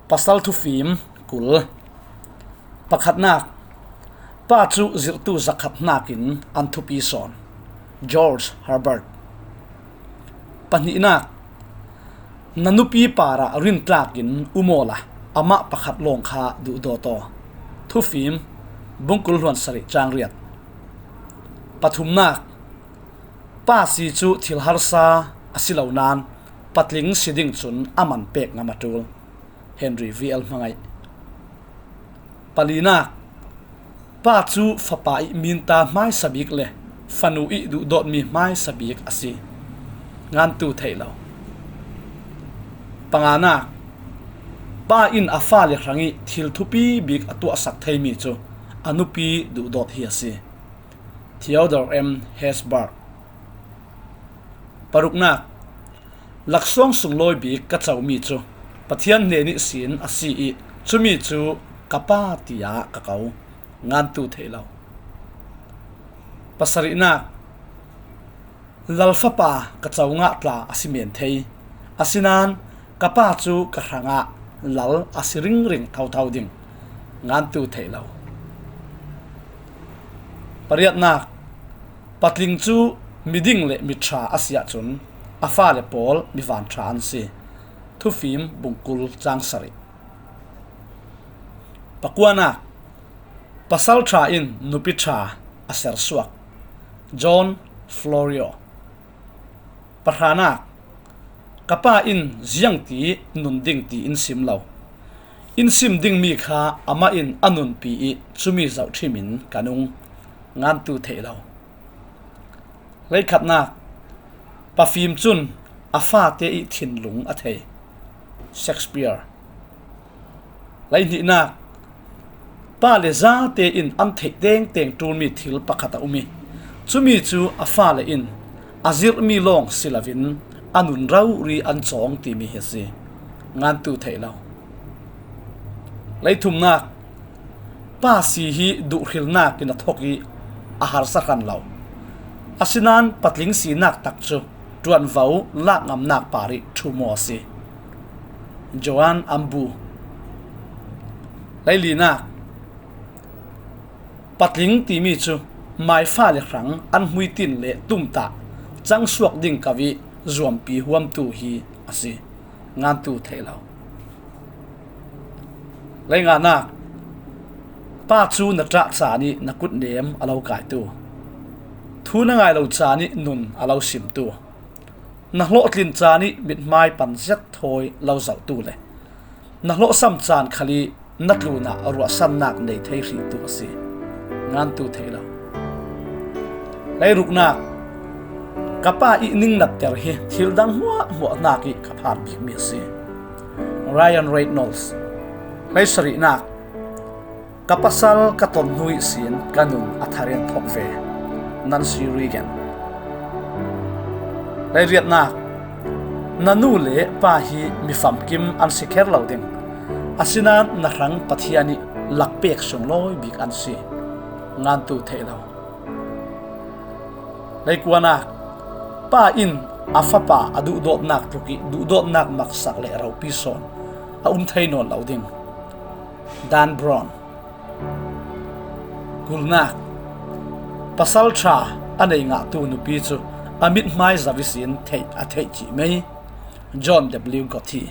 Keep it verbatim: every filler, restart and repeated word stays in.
Pasal thufim kul. Pakhatnak, pa cu zirhtu zakhat hnakin an thupi sawn. George Herbert. Pahnihnak, na nupi parah rintlakin um awla amah pakhat lawng kha duhdawt aw. Thufim bungkul hluan sarih cang riat. Pathumnak, pa si cu thil harsa a si lo nain patling si ding cun a man pek ngam a ṭul. Henry V L Hmangaih. Palinak, pa cu fapa ih minta hmaisa bik le fanu ih duhdawtmi hmaisa bik a si. Ngantu theih lo. Panganak, pa in a fale hrangih thil thupi bik a tuahsak theimi cu a nupi duhdawt hi a si. Theodore M Hesburgh. Paruknak, laksawng sunglawi bik ka comi cu Pathian hnen ihsin a si ih cumi cu ka pa tiah ka ko. Ngantu theih lo. Pasarihnak, Lal fapa ka co ngah tla a si men thei, asinain ka pa cu ka hrangah lal a si ringring thotho ding. Ngantu theih lo. Pariatnak, patling cu miding le miṭha a si ahcun a fale pawl mi vanṭha an si. Thufim bungkul cang sarih. Pakuanak, pasal ṭha in nupi ṭha a sersuak. John Florio. Pahranak, ka pa in ziangti nun ding ti in sim lo. In sim dingmi kha amah in a nunpi ih cumi zohṭhim in ka nung. Ngantu theih lo. Leikhatnak, pafim cun a fate ih thinlung a thei. Shakespeare. Leihnihnak, pa le zate in an theih tengteng ṭulmi thil pakhat a um ih cumi cu a fale in a zirhmi lawng si loin a nun rori an cawng timi hi a si. Ngantu theih lo. Leithumnak, pa si hi duhhrilnak in a thok ih a harsa hran lo. Asinain patling sinak tak cu ṭuanvo lakngamnak par ih ṭhum aw a si. Joan Ambu. Leilinak, patling timi cu mai fale hrang an hmuitin le tumtah cangsuak ding ko ih zuampi huamtu hi a si. Ngantu theih lo. Leinganak, pa cu na ṭah caan ih na kutnem a lo kaitu, thu na ngai lo caan ih nun a lo simtu, na hlawhtlin caan ih mithmai pan ziat thawi lo zohtu le na hlawhsam caan khal ih na tlunah ruahsannak nei thei hrihtu a si. Ngantu theih lo. Leiruknak, ka pa ih ningnatter hi thil dang hmuahhmuah hnak ih ka phan bikmi a si. Ryan Reynolds. Leisarihnak, ka pasal ka ton hnu ihsin ka nun a thar in thok ve. Nancy Reagan. Leiriatnak, na nu le pa hi mi famkim an si kher lo ding, asinain na hrang Pathian ih lakpek sunglawi bik an si. Ngantu theih lo. Leikuanak, pa in a fapa a duhdawtnak tluk ih duhdawtnak maksak le ropi sawn a um thei nawn lo ding. Dan Brown. Kulnak, pasal ṭha a nei ngahtu nupi cu a mithmai zoh ihsin theih a theih cih mei. John W Gotti.